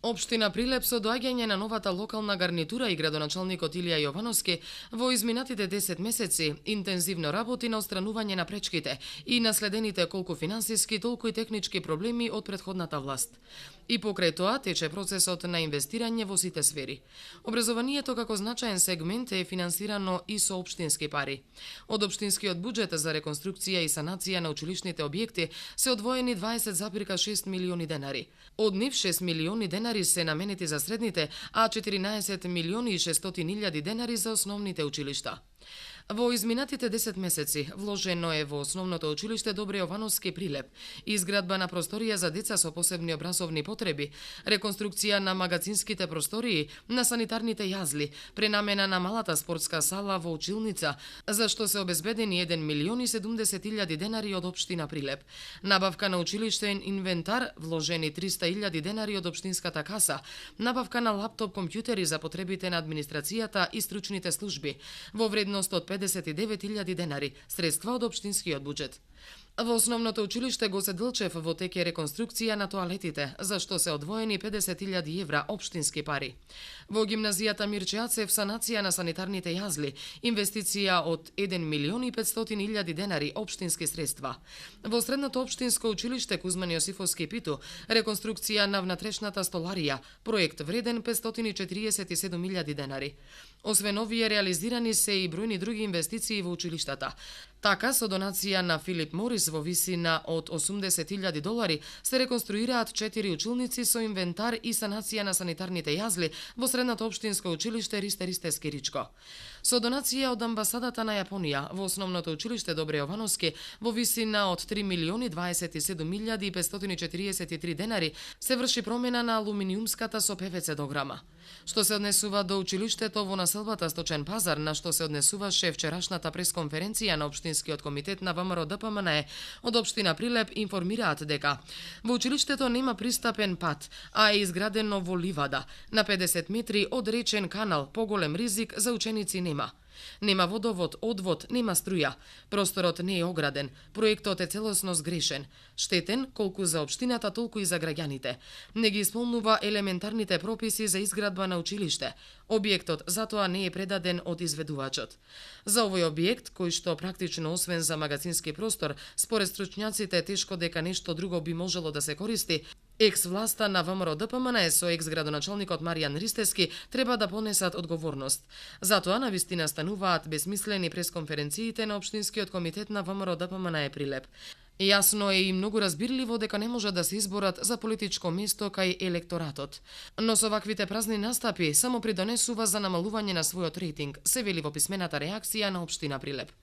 Општина Прилеп со доаѓање на новата локална гарнитура и градоначалникот Илија Јовановски во изминатите 10 месеци интензивно работи на отстранување на пречките и наследените колку финансиски, толку и технички проблеми од претходната власт. И покрај тоа тече процесот на инвестирање во сите сфери. Образованието како значаен сегмент е финансирано и со општински пари. Од општинскиот буџет за реконструкција и санација на училишните објекти се одвоени 20,6 милиони денари. Од нив 6 милиони денари се наменети за средните, а 14 милиони и 600 илјади денари за основните училишта. Во изминатите 10 месеци вложено е во основното училиште Добре Јовановски Прилеп, изградба на просторија за деца со посебни образовни потреби, реконструкција на магазинските простории, на санитарните јазли, пренамена на малата спортска сала во училница, за што се обезбедени 1 милион и 70 илјади денари од општина Прилеп, набавка на училиштен инвентар, вложени 300 илјади денари од општинската каса, набавка на лаптоп компјутери за потребите на администрацијата и стручните служби, во вредност од 59.000 денари, средства од општинскиот буџет. Во основното училиште Гоце Делчев во тек е реконструкција на тоалетите, за што се одвоени 50.000 евра општински пари. Во гимназијата Мирче Ацев санација на санитарните јазли, инвестиција од 1 милион и 500 илјади денари општински средства. Во средното општинско училиште Кузман Јосифовски Питу, реконструкција на внатрешната столарија, проект вреден 547.000 денари. Освен овие реализирани се и бројни други инвестиции во училиштата. Така, со донација на Филип Морис во висина од 80.000 долари се реконструираат 4 училници со инвентар и санација на санитарните јазли во средното општинско училиште Ристе Скиричко. Со донација од амбасадата на Јапонија во основното училиште Добре Јовановски во висина од 3 милиони 27.000 и 543 денари се врши промена на алуминиумската со ПВЦ дограма. Што се однесува до училиштето во населбата Сточен пазар, на што се однесуваше вчерашната пресконференција на Општинскиот комитет на ВМРО ДПМН од општина Прилеп, информираат дека во училиштето нема пристапен пат, а е изградено во ливада, на 50 метри од речен канал, поголем ризик за ученици нема. Нема водовод, одвод, нема струја. Просторот не е ограден. Проектот е целосно сгрешен. Штетен колку за општината, толку и за граѓаните. Не ги исполнува елементарните прописи за изградба на училиште. Објектот затоа не е предаден од изведувачот. За овој објект, кој што практично освен за магазински простор, според стручњаците тешко дека нешто друго би можело да се користи, екс-власта на ВМРО ДПМН со екс-градоначалникот Маријан Ристески треба да понесат одговорност. Затоа навистина стануваат безсмислени пресконференциите на Општинскиот комитет на ВМРО ДПМН Прилеп. Јасно е и многу разбирливо дека не може да се изборат за политичко место кај електоратот. Но со ваквите празни настапи само придонесува за намалување на својот рейтинг, се вели во писмената реакција на општина Прилеп.